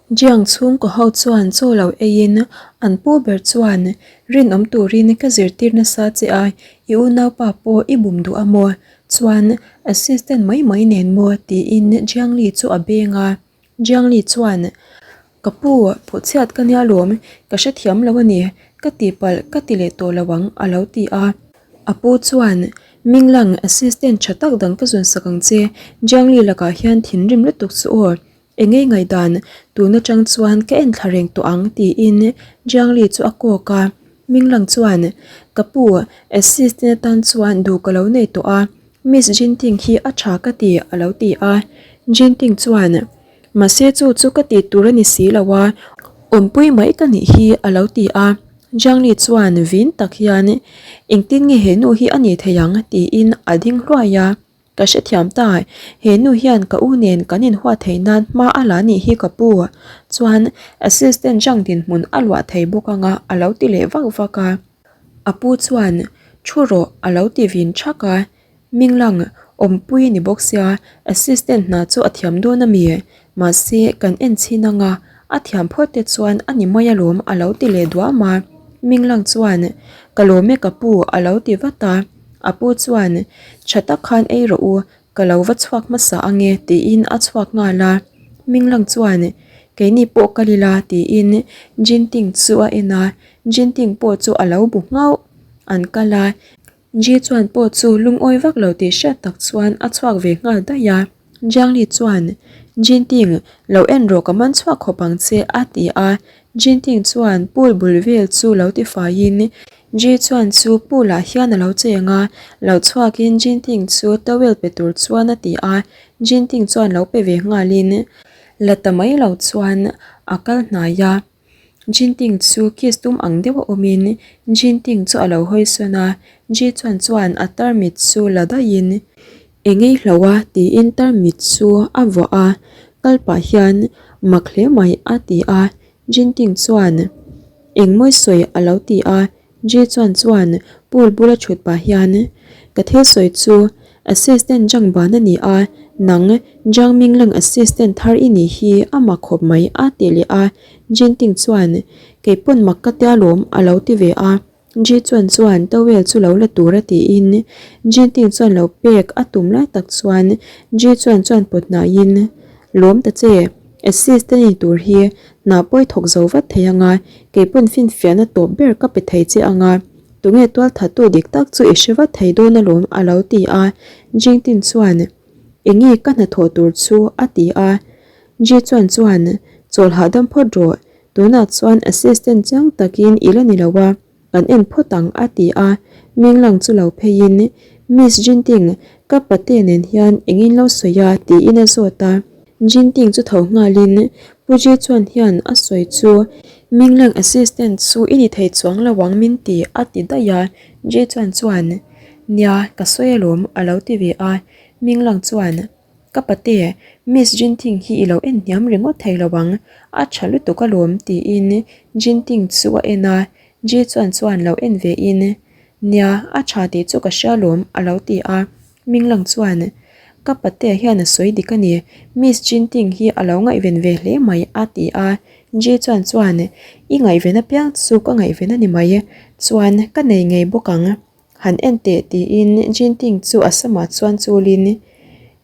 Jiang chhungkaw ho chuan chaw lo eiin an pu ber chuan rinawm turin ka zirtir nasa che a, i unaupa pawh i bum duh a maw? Chuan assistant mai mai nen maw? tiin Jiang Li chu a beng a. Jiang Li chuan Ka pu, phuhchhiat ka nia lawm, ka hrethiam lo a ni, ka tihpalh ka ti leh tawh lo ang a lo ti a. A pu chuan Minglang assistant tha tak dang ka zawn sak ang che, Jiang Li lakah hian thinrim lutuk chu aw. Engei ngaihdan, tun atang chuan ka en thla reng tawh ang tiin Jiang Li chu a kawk a. Minglang chuan, Ka pu, assistant atan chuan duh ka lo nei tawh a, Miss Jinting hi a tha ka ti a lo ti a. Jinting chuan, Mahse chu chu ka tih tur a ni si lo a, awmpui mai ka nih hi a lo ti a. Jiang Li chuan vin tak hian, Engtin nge he nu hi a nih theih ang tiin a ding hluai a. Ka hrethiam ta, he nu hian ka u nen kan inhuat theih nan hma a la nih hi ka pu. Chuan assistant Zhang dinhmun a luah thei bawk anga a lo ti leh vak vak a. A pu chuan thu rawh a lo ti vin thak a, Minglang awmpui ni bawk sia assistant hna chu a thiam dawn a mi? Mahse kan en chhin anga a thiam phawt te chuan a ni mai alawm a lo ti leh duam a. Minglang chuan ka lawm e ka pu a lo ti vat a. A pu chuan, Tha tak khan ei rawh u, ka lo va chhuak hmasa ange tiin a chhuak nghal a. Minglang chuan, Keini pawh kal ila tiin Jinting chu a en a, Jinting pawh chu a lo bu nghauh. An kal a, Ji chuan pawh chu lungawi vak lo tih hriat tak chuan a chhuak ve nghal daih a. Jiang Li chuan, Jinting, lo en rawh ka man chhuak khawp ang che a ti a. Jinting chuan pool bul vel chu lo ti faiin Ji chuan chu pool ah hian a lo cheng a, lo chhuakin Jinting chu towel pe tur chuan a ti a. Jinting chuan lo pe ve nghalin la ta mai lo chuan a kal hnai a. Jinting chu kiss tum ang deuh a awmin Jinting chu a lo hawi sawn a, Ji chuan chuan a tarmit chu la daihin Eng ei hlo a tiin tarmit chu a vuah a, kal pah hian mak hle mai a ti a, Jinting chuan Eng mawi sawi a lo ti a, Ji chuan chuan pool bula thut pah hian Ka thil sawi chu assistant Zhang Ban a ni a, nang Zhang Minglang assistant thar i nih hi a mak khawp mai a ti leh a, Jinting chuan Kei pawn mak ka tia lawm a lo ti ve a. Ji chuan chuan towel chu lo la tur a tiin Jinting chuan lo pek a tum lai tak chuan Ji chuan chuan pawt hnaiin Lawm ta che, assistant i tur hi hna pawi thawk zo vat thei anga keipawn finfiahna tawp ber ka pe thei che anga tunge tual thattu dik tak chu i hre vat thei dawn alawm a lo ti a Jinting chuan Enge ka hnathawh tur chu a ti a Ji chuan chuan Chawl hahdam phawt rawh Tunah chuan assistant chiang takin i la ni lo a, kan en phawt ang a ti a, Minglang chu lo pheiin Miss Jinting, ka pate nen hian engin lo sawi a tiin a zawt a. Jinting chu tho nghalin Pu Ji chuan hian a sawi chu Minglang assistant chu i ni thei chuang lo ang min ti a ti daih a, Ji chuan chuan Nia, ka sawi alawm a lo ti ve a, Minglang chuan. Ka pate, Miss Jinting hi i lo en hniam ringawt thei lo ang, a tha lutuk alawm tiin Jinting chu a en a, Ji chuan chuan lo en ve in, Nia, a tha tih chu ka hria alawm a lo ti a, Minglang chuan, Ka pate hian a sawi dik a ni, Miss Jinting hi a lo ngaihven ve hle mai a ti a, Ji chuan chuan, I ngaihven apiang chu ka ngaihven a ni mai, chuan ka nei ngei bawk ang. Han en teh tiin Jinting chu a samah chuan chulin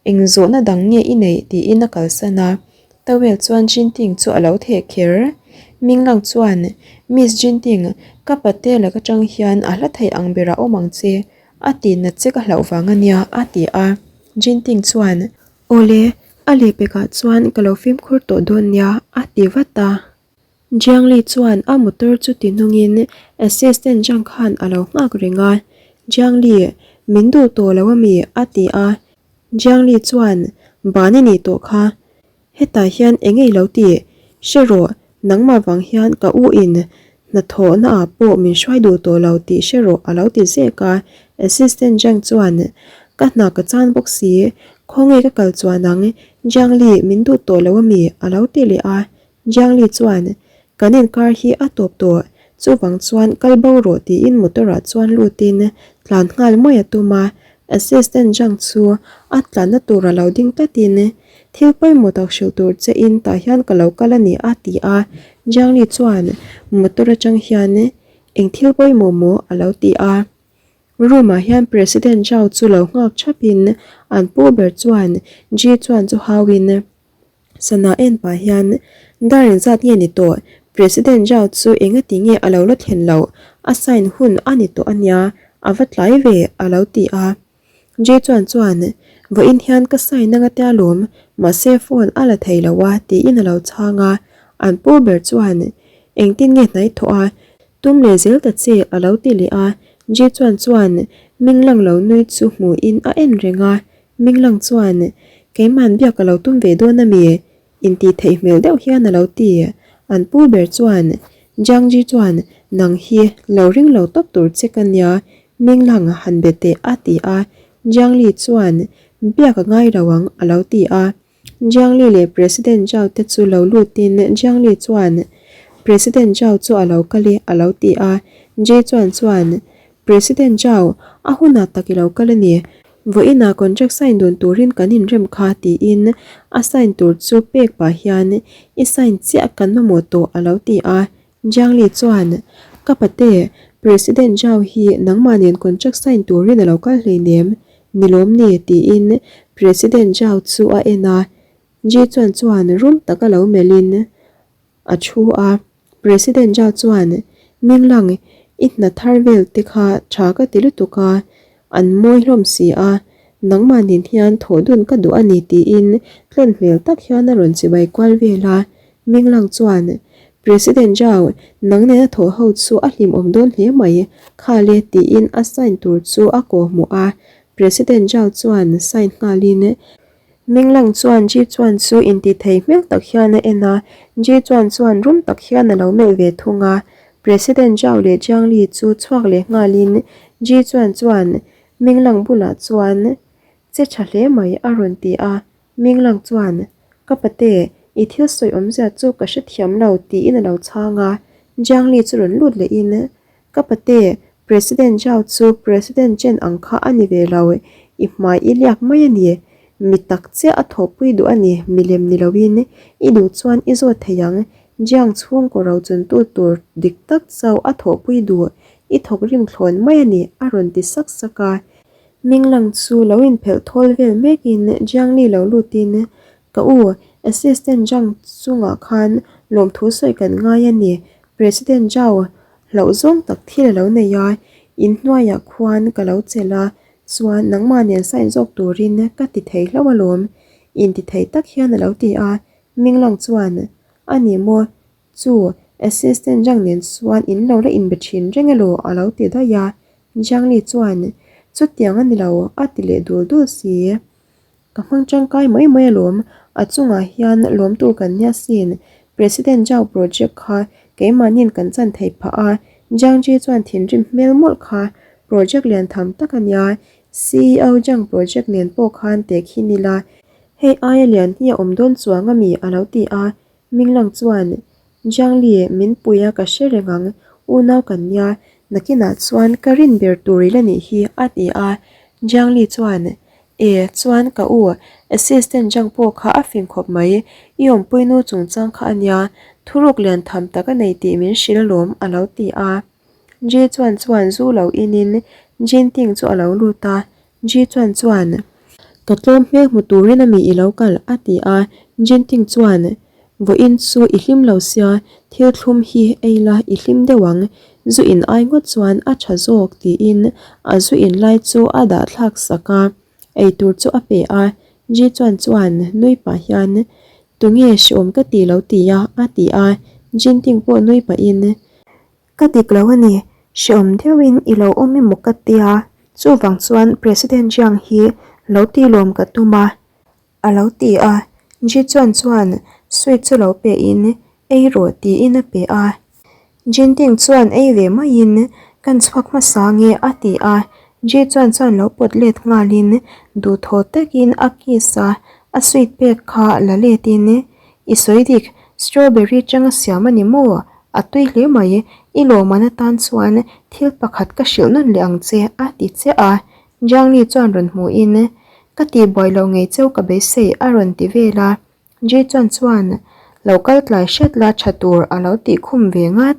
eng zawhna dang nge i neih tiin a kalsan a, towel chuan Jinting chu a lo theh kher. Minglang chuan Miss Jinting, ka pate lak atang hian a hla theih ang berah awm ang che, a tih nat che ka hlauh vang a nia a ti a. Jinting chuan Awle, a lehpekah chuan ka lo fimkhur tawh dawn nia a ti vat a. Jiang Li chuan a motor chu ti hnungin assistant Zhang khan a lo nghak reng a, Jiang Li, min duh tawh lo ami? a ti a. Jiang Li chuan, Ban i nih tawh kha. Hetah hian eng ei lo ti? Hre rawh, nangmah vang hian ka u in hnathawhna ah pawh min hruai duh tawh lo tih hre rawh a lo ti zek a. Assistant Zhang chuan, Ka hna ka chan bawk si, khawnge ka kal chuan ang? Jiang Li, min duh tawh lo ami? a lo ti leh a. Jiang Li chuan, Kan inkar hi a tawp tawh, chuvang chuan kal bo rawh tiin motor ah chuan lutin tlan nghal mai a tum a. Assistant Zhang chu a tlanna tura lo ding tlatin, Thil pawimawh tak hrilh tur che in tah hian ka lo kal a ni a ti a. Jiang Li chuan motor atang hian eng thil pawimawh maw a lo ti a. Room ah hian President Zhao chu lo nghak thap in an pu ber chuan Ji chuan chu hau in sana en pah hian dar engzat nge ni tawh President Zhao chu engati nge a lo la thlen loh a sign hun a ni tawh a nia a va tlai ve a lo ti a. Ji chuan chuan vawiin hian ka sign anga tia lawm mahse phone a la thei lo a tiin a lo chhang a an pu ber chuan engtin nge hnai thawh a Tum leh zel ta che a lo ti leh a, Ji chuan chuan Minglang lo nui chu hmuhin a en reng a, Minglang chuan Keiman biak a lo tum ve dawn a mi? Intih theih hmel deuh hian a lo ti. An pu ber chuan Jiang Ji chuan Nang hi lo ring lo tawp tur che ka nia, Minglang han be teh a ti a, Jiang Li chuan Biak a ngai lo ang a lo ti a. Jiang Li leh President Zhao te chu lo lutin Jiang Li chuan President Zhao chu a lo kal e a lo ti a, Ji chuan chuan President Zhao, a hunah tak i lo kal a ni, vawiinah contract sign dun turin kan inrem kha tiin a sign tur chu pek pah hian i sign chiah kan mamawh tawh a lo ti a, Jiang Li chuan Ka pate, President Zhao hi nangmah nen contract sign turin a lo kal hleinem, ni lawm ni? tiin President Zhao chu a en a. Ji chuan chuan rum taka lo melhin a thu a. President Zhao chuan, Minglang, i hna thar vel te kha tha ka ti lutuk a, an mawi hlawm si a, nangmah nen hian thawh dun ka duh a ni tiin tlawn hmel tak hian a rawn chibai kual vel a. Minglang chuan, President Zhao, nang nena thawh ho chu a hlimawm dawn hle mai, khale tiin a sign tur chu a kawhhmuh a. President Zhao chuan sign nghalin, Minglang chuan Ji Chuan chu intithei hmel tak hian a en a, Ji Chuan chuan rum tak hian a lo melh ve thung a. President Zhao leh Jiang Li chu chhuak leh nghalin Ji Chuan chuan Minglang bulah chuan, Che tha hle mai a rawn ti a. Minglang chuan, Ka pate, i thil sawi awmzia chu ka hrethiam lo, tiin a lo chhang a. Jiang Li chu rawn lut lehin, Ka pate, President Zhao chu President Chen ang kha a ni ve lo, i hmai i liak mai a ni. Mi tak chiah a thawhpui duh a ni, milem ni loin i duh chuan i zawt thei ang. Jiang chhungkaw rochuntu tur dik tak chauh a thawhpui duh, i thawk rim thlawn mai a ni, a rawn ti sak sak a. Minglang chu lo inphelh thawl vel mekin Jiang Li lo lutin, Ka u, Assistant Zhang chungah khan lawmthu sawi kan ngai a ni. President Zhao hlauh zawng tak thil a lo nei a, in hnuaiah khuan ka lo chelh a, chuan nangmah nen sign zawk turin ka ti thei hlauh alawm, inti thei tak hian a lo ti a. Minglang chuan, A ni maw? Chu Assistant Zhang nen chuan in lo la inbe thin reng elaw a lo ti daih a, Zhang Li chuan chutiang a ni lo a ti leh dul dul si. Ka hmang tangkai mai mai alawm, a chungah hian lawm tur kan nia sin, President Zhao project kha keimahniin kan chan thei phah a, Zhang Ji chuan thinrim hmel mawlh kha project lian tham tak a nia, CEO Zhang project nen pawh khan tehkhin ila, hei aia lian hi a awm dawn chuang ami a lo ti a, Minglang chuan, Jiang Li, min pui a ka hre reng ang, unau kan nia, nakinah chuan ka rin ber tur i la nih hi, a ti a. Jiang Li chuan, E, chuan ka u, Assistant Zhang pawh kha a fing khawp mai, i awmpuinu chungchang kha a nia, thuruk lian tham tak a nei tih min hrilh alawm, a lo ti a. Ji chuan chuan zu lo inin Jin Ting chu a lo lut a, Ji chuan chuan, Ka tlawm hmel hmu turin a mi i lo kal, a ti a. Jin Ting chuan, Vawiin chu i hlim lo sia, thil thlum hi ei la i hlim deuh ang, zu in ai ngawt chuan a tha zawk, tiin a zu in lai chu a dah thlak sak a, ei tur chu a pe a. Ji chuan chuan nui pah hian, Tunge hreawm ka ti lo ti a, a ti a. Jin Ting pawh nui pahin, Ka dik lo a ni, hreawm deuhin i lo awm emaw ka tia, chuvang chuan President Jiang hi lo ti lawm ka tum a, a lo ti a. Ji Chuan chuan sweet chu lo pe in, ei rawh tiin a pe a. Jinting chuan ei ve maiin, kan chhuak hmasa nge a ti a. Ji Chuan chuan lo pawt let nghalin, duhthawh takin a kiss a, a sweet pek kha la letin, I sawi dik, strawberry changa siam a ni maw? A tui hle mai, i lawmman atan chuan thil pakhat ka hrilh nawn leh ang che, a ti chiah a. Jiang Li chuan rawn hmuhin, Ka tihbuai lo ngei cheu ka beisei a rawn ti vel a. Ji Chuan chuan, Lo kal tlai hret la tha tur a lo tih khum ve ngat.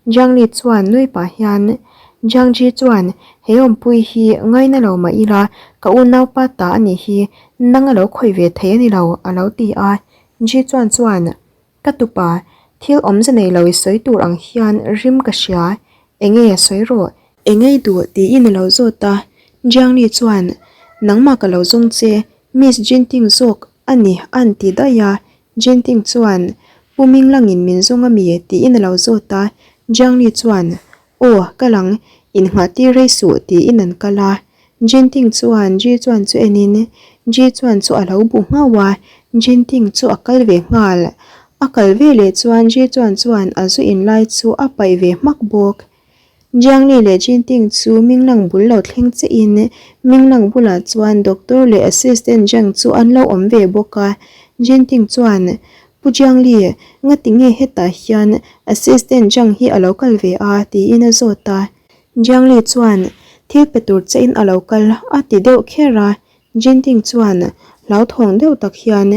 Jiang Li chuan nui pah hian, Jiang Ji chuan, He awmpui hi ngaina lo mah ila, ka unaupa ta a nih hi, nang a lo khawih ve thei a ni lo a lo ti a. Ji Chuan chuan, Ka tupa, thil awmze nei lo i sawi tur ang hian rim ka hria, enge a sawi rawh? Enge i duh tiin a lo zawt a, Jiang Li chuan, Nangmah ka lo zawng che, Miss Jinting zawk a ni a'n ti daih a, Jinting chuan, Pu Ming langin min zawng a mi? tiin a lo zawt a, Jiang Li chuan, Aw, kal ang, innghah tir rei suh tiin an kal a. Jinting chuan Ji chuan chu enin Ji chuan chu a lo bu nghauh a, Jinting chu a kal ve nghal. A kal ve leh chuan Ji chuan chuan a zu in lai chu a paih ve hmak bawk. Jiangli leh Jinting chu Minglang bul lo thleng che in Minglang bulah chuan doctor leh assistant Zhang chu an lo awm ve bawk a. Jinting chuan Pu Jiangli, ngati nge hetah hian assistant Zhang hi a lo kal ve a? tiin a zawt a. Jiangli chuan thil pe tur che in a lo kal a ti deuh kher a, Jinting chuan hlauthawng deuh tak hian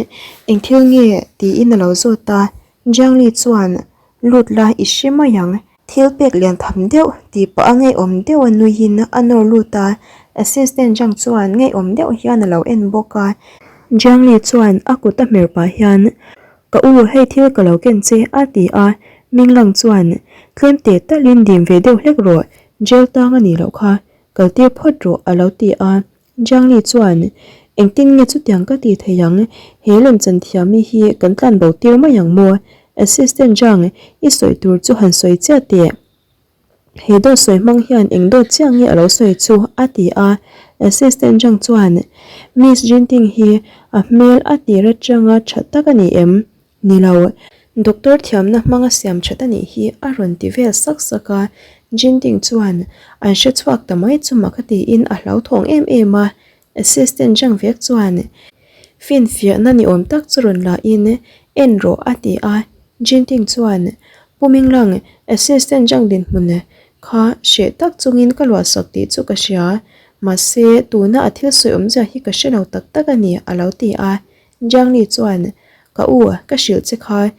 eng thil nge tiin a lo zawt a, Jiangli chuan lut la i hre mai ang, thil pek lian tham deuh tih pah a ngeiawm deuh a nuiin a nawr lut a, Assistant Zhang chuan ngeiawm deuh hian a lo en bawk a, Jiangli chuan a kut a hmer pah hian Ka u, hei thil ka lo ken che, a ti a. Minglang chuan, Tlem teh talin dim ve deuh hlek rawh, jail tang a nih loh kha, kal tir phawt rawh, a lo ti a. Jiangli chuan, Engtin nge chutiang ka ti thei ang, he lemchan thiami hi kan tlan bo tir mai ang maw? Assistant Zhang, i sawi tur chu han sawi chiah teh. He dawt sawi hmang hian eng dawt chiah nge a lo sawi chu? a ti a. Assistant Zhang chuan, Miss Jinting hi a hmel a tir atanga tha tak a ni em? Ni lo. Doctor thiamna hmanga siam that a nih hi a rawn ti vel sak sak a. Jinting chuan an hre chhuak ta mai chu mak a tiin a hlauthawng em em a. Assistant Zhang vek chuan finfiahna ni awm tak chu rawn la in en rawh a ti a. Jinting chuan Pu Minglang, Assistant Zhang dinhmun kha hreh tak chungin ka luahsak tih chu ka hria. Mahse, tuna a thil sawi awmzia hi ka hre lo tak tak a ni, a lo ti a. Jiang Li chuan, Ka u, ka hrilh che kha.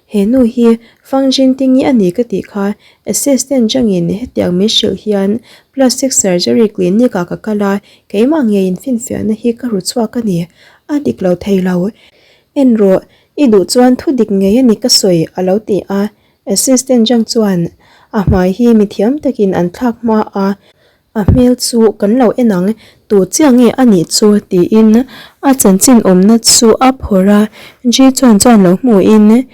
He nu hi Fang Jinting-i a ni ka tih kha. Assistant Zhang-in hetiang min hrilh hian plastic surgery clinic-ah ka kal a, keimah ngeiin finfiahna hi ka ru chhuak a ni. A dik lo thei lo. En rawh, I duh chuan thu dik ngei a ni ka sawi a lo ti a. Assistant Zhang chuan a hmai hi mithiam takin an thlak hma a, a hmel chu kan lo en ang, tu chiah nge a nih chu tiin a chanchin awmna chu a phawrh a. Ji chuan chuan lo hmuhin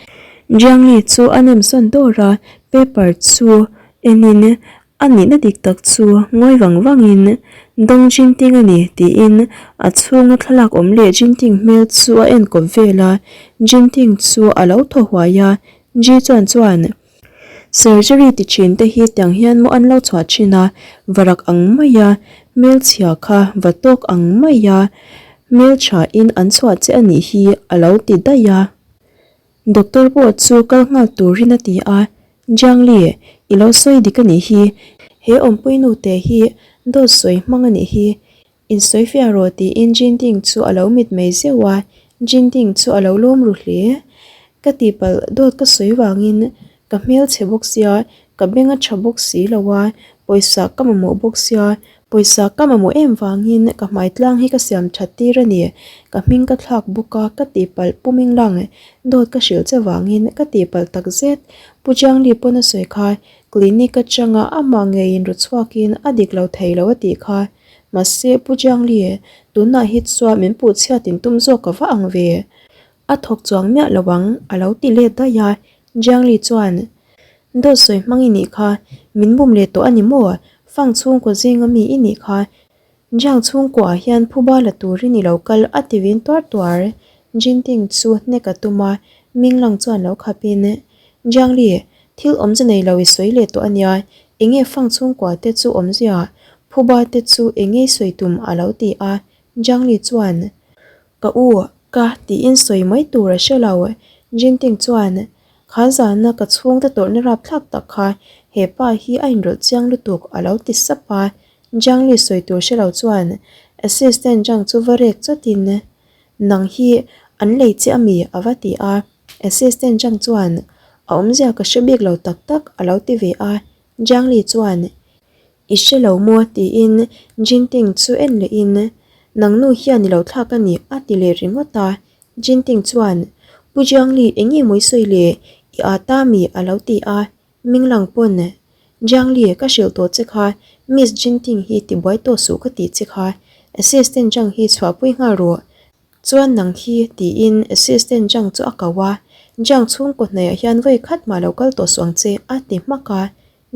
Jiang Li chu a nem sawn dawr a, paper chu enin A nihna dik tak chu ngawi vang vangin Dong Jinting a ni tiin a chhunga thlalak awm leh Jinting hmel chu a enkawp vel a, Jinting chu a lo thaw huai a, Ji chuan chuan Surgery ti thin te hi tiang hian maw an lo chhuah thin a, varak ang maia hmelchhia kha va tawk ang maia hmelthain an chhuah che a nih hi a lo ti daih a. Doctor pawh chu kal nghal turin a ti a, Jiang Li, i lo sawi dik a nih hi, he awmpui nu te hi dawt sawi hmang a nih hi, insawi fiah rawh tiin Jin Ding chu a lo mit mai zeuh a, Jin Ding chu a lo lawm ru hle. Ka tihpalh dawt ka sawi vangin ka hmel chhe bawk sia, ka beng a tha bawk si lo a, pawisa ka mamawh bawk sia, Pawisa ka mamawh em vangin ka hmai tlang hi ka siam that tir a ni. Ka hming ka thlak bawk a, ka tihpalh Pu Minglang dawt ka hrilh che vangin ka tihpalh tak zet. Pu Jiangli pawn a sawi kha clinic atanga amah ngeiin ru chhuakin a dik lo thei lo a tih kha. Mahse Pu Jiangli, tunah hi chuan min puh chhiat in tum zawk ka va ang ve. A thawk chuang miah lo ang a lo ti let daih a, Jiangli chuan Dawt sawi hmang i nih kha, min bum leh tawh a ni maw? Fang chhungkaw zinga mi i nih kha. Jiang chhungkuaah hian phuba la turin i lo kal a ti vin tuar tuar. Jinting chu hnek a tum a, Minglang chuan lo khapin, Jiang Li, thil awmze nei lo i sawi leh tawh a nia, enge fang chhungkua te chu awmzia, phuba te chu enge i sawi tum a lo ti a. Jiang Li chuan, Ka u, ka tiin sawi mai tur a hre lo. Jinting chuan, Kha zana ka chhungte tawrhna rapthlak tak kha he pa hi a inrawlh chiang lutuk a lo ti sap a. Jiang Li sawi tur hre lo chuan Assistant Zhang chu va rek chawtin Nang hi an lei che ami? a va ti a. Assistant Zhang chuan A awmzia ka hre bik lo tak tak a lo ti ve a. Jiang Li chuan I hre lo maw? tiin Jinting chu en lehin Nang nu hian i lo thlak a ni a ti leh ringawt a. Jinting chuan Pu Jiang Li eng nge maw i sawi le? I â ta mi? a lo ti a. Minglang pawn Jiang Li ka hrilh tawh che kha Miss Jinting hi tibuai tawh suh ka tih che kha Assistant Zhang hi chhuahpui nghal rawh. Chuan nang hi tiin Assistant Zhang chu a ko a, Zhang chhungkaw hnaihah hian vawi khat mah lo kal tawh suh ang che a ti hmak a.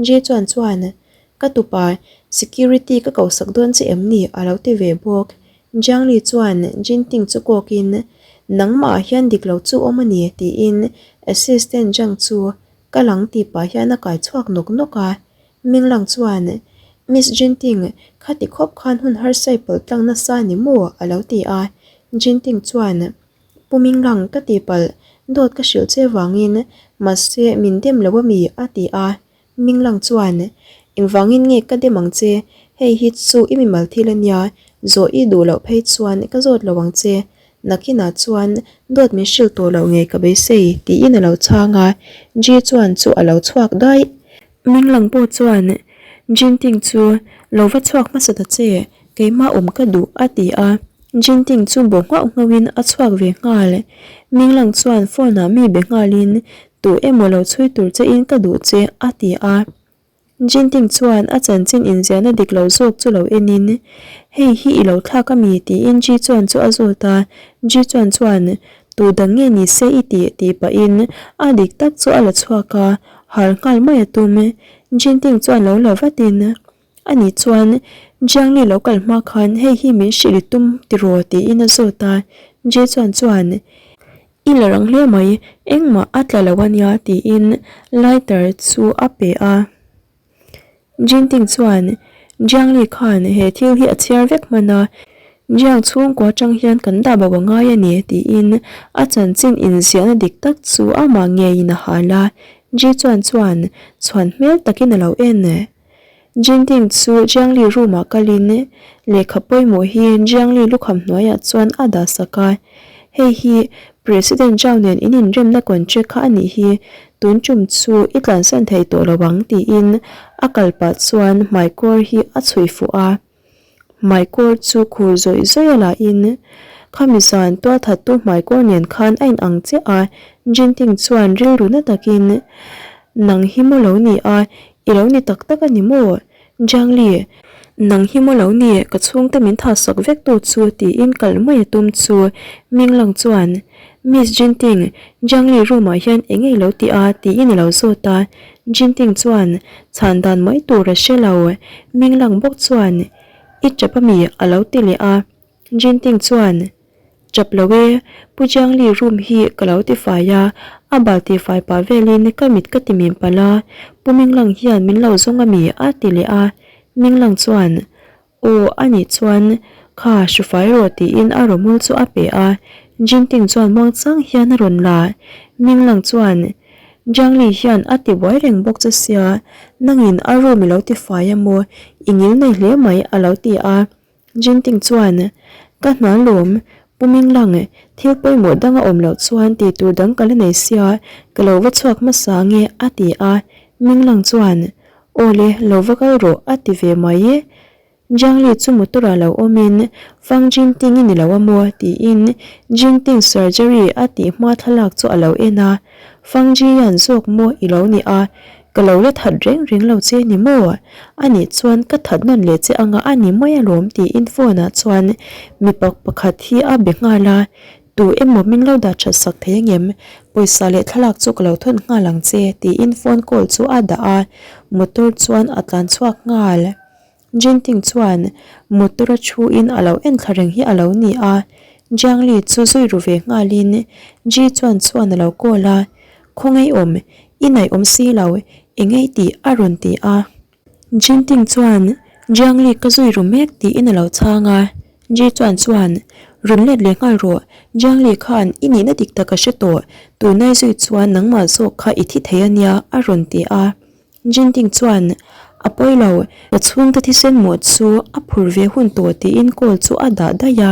Ji chuan chuan Ka tupa security ka kosak dawn che em ni? a lo ti ve bawk. Jiang Li chuan Jinting chu kawkin Nangmah ah hian dik lo chu awm a ni tiin Assistant Zhang chu Ka lang tih pah hian a kai chhuak nawk nawk a, Minglang chuan, Miss Jinting, khati khawp khan hun harsa i pawlh tlang nasa ni maw? a lo ti a. Jinting chuan, Pu Minglang, ka tihpalh, dawt ka hrilh che vangin, mahse min dem lo ami? a ti a. Minglang chuan, Engvangin nge ka dem ang che? Hei hi chu i mimal thil a nia, zawh i duh loh phei chuan ka zawt lo ang che. Nakinah chuan dawt min hrilh tawh loh ngei ka beisei tiin a lo chhang a, Ji chuan chu a lo chhuak daih. Minglang pawh chuan Jinting chu lo va chhuak hmasa ta che, keimah awm ka duh a ti a, Jinting chu bawh nghauh nghauhin a chhuak ve nghal. Minglang chuan phone ah mi be nghalin tu emaw lo chhui tur che in ka duh che a ti a. Jinting chuan a chanchin inziahna dik lo zawk chu lo enin, Hei hi i lo thlak a mi? tiin Ji chuan chu a zawt a. Ji chuan chuan, Tu dang nge ni se i tih? tih pahin a dik tak chu a la chhuak a, har nghal mai a tum. Jinting chuan lo la vatin, Ani chuan, Jiangli lo kal hma khan hei hi min hrilh i tum tiraw? tiin a zawt a. Ji chuan chuan, I la rang hle mai, engmah a tla lo a nia tiin lighter chu a pe a. Jinting chuan Jiang Li khan he thil hi a chhiar vek hman a, Jiang chhungkua atang hian kan dah bo a ngai a ni tiin a chanchin inziahna dik tak chu amah ngeiin a hal a. Ji chuan chuan chhuan hmel takin a lo en. Jinting chu Jiangli room ah kalin lehkha pawimawh hi Jiangli lukham hnuaiah chuan a dah sak a, Hei hi President Zhao nen in inremna contract kha a nih hi, tun tum chu i tlansan thei tawh lo ang tiin a kal pah chuan hmaikawr hi a chhui fuh a. Hmaikawr chu khur zawih zawih a lahin khami zan tualthattu hmaikawr nen khan a inang chiah a, Jinting chuan rilru na takin Nang hi maw lo ni a, i lo ni tak tak a ni maw? Jiang Li, nang hi maw lo ni, ka chhungte min thahsak vek tu chu tiin kal mai a tum chu Minglang chuan Miss Jinting, Jiang Li room ah hian eng nge i lo ti a? tiin a lo zawt a, Jinting chuan chhan dan mai tur a hre lo, Minglang bawk chuan I tap ami? a lo ti leh a, Jinting chuan Tap lo e, Pu Jiangli room hi ka lo tifai a, a bal tifai pah velin ka mit ka ti mim palh a, Pu Minglang hian min lo zawng ami? a ti leh a, Minglang chuan Aw a nih chuan kha hrufai rawh tiin a rawmul chu a pe a, Jinting chuan muangchang hian a rawn la, Minglang chuan Jiangli hian a ti buai reng bawk che sia, nangin a room i lo tifai a maw, i ngil nei hle mai a lo ti a, Jinting chuan Ka hna lawm, Pu Minglang, thil pawimawh dang a awm loh chuan tih tur dang ka la nei sia, ka lo va chhuak hmasa nge a ti a, Minglang chuan Aw le, lo va kal rawh a ti ve mai. Jiangli chu motor ah lo awmin Fang Jinting i ni lo a maw? tiin Jinting surgery a tih hma thlalak chu a lo en a, Fang Jiyan zawk maw i lo ni a, ka lo la that reng reng lo che ni maw? A nih chuan ka that nawn leh che anga a ni mai alawm tiin phone ah chuan mipa pakhat hi a be nghal a, Tu emaw min lo dah that sak thei angem? Pawisa leh thlalak chu ka lo thawn nghal ang che tiin phone call chu a dah a, motor chuan a tlan chhuak nghal. Jinting chuan motor a thu in a lo en thla reng hi a lo ni a, Jiang Li chu zui ru ve nghalin Ji chuan chuan a lo call a, Khawngaih awm, i naih awm si lo, engei tih a rawn ti a. Jinting chuan Jiang Li ka zui ru mek tiin a lo chhang a, Ji chuan chuan rawn let leh nghal rawh, Jiang Li khan i nihna dik tak a hre tawh, tunai zui chuan nangmah zawk kha i thi thei a nia a rawn ti a. Jinting chuan A pawi lo, ka chhungte thisen mawh chu a phur ve hun tawh tiin call chu a dah daih a.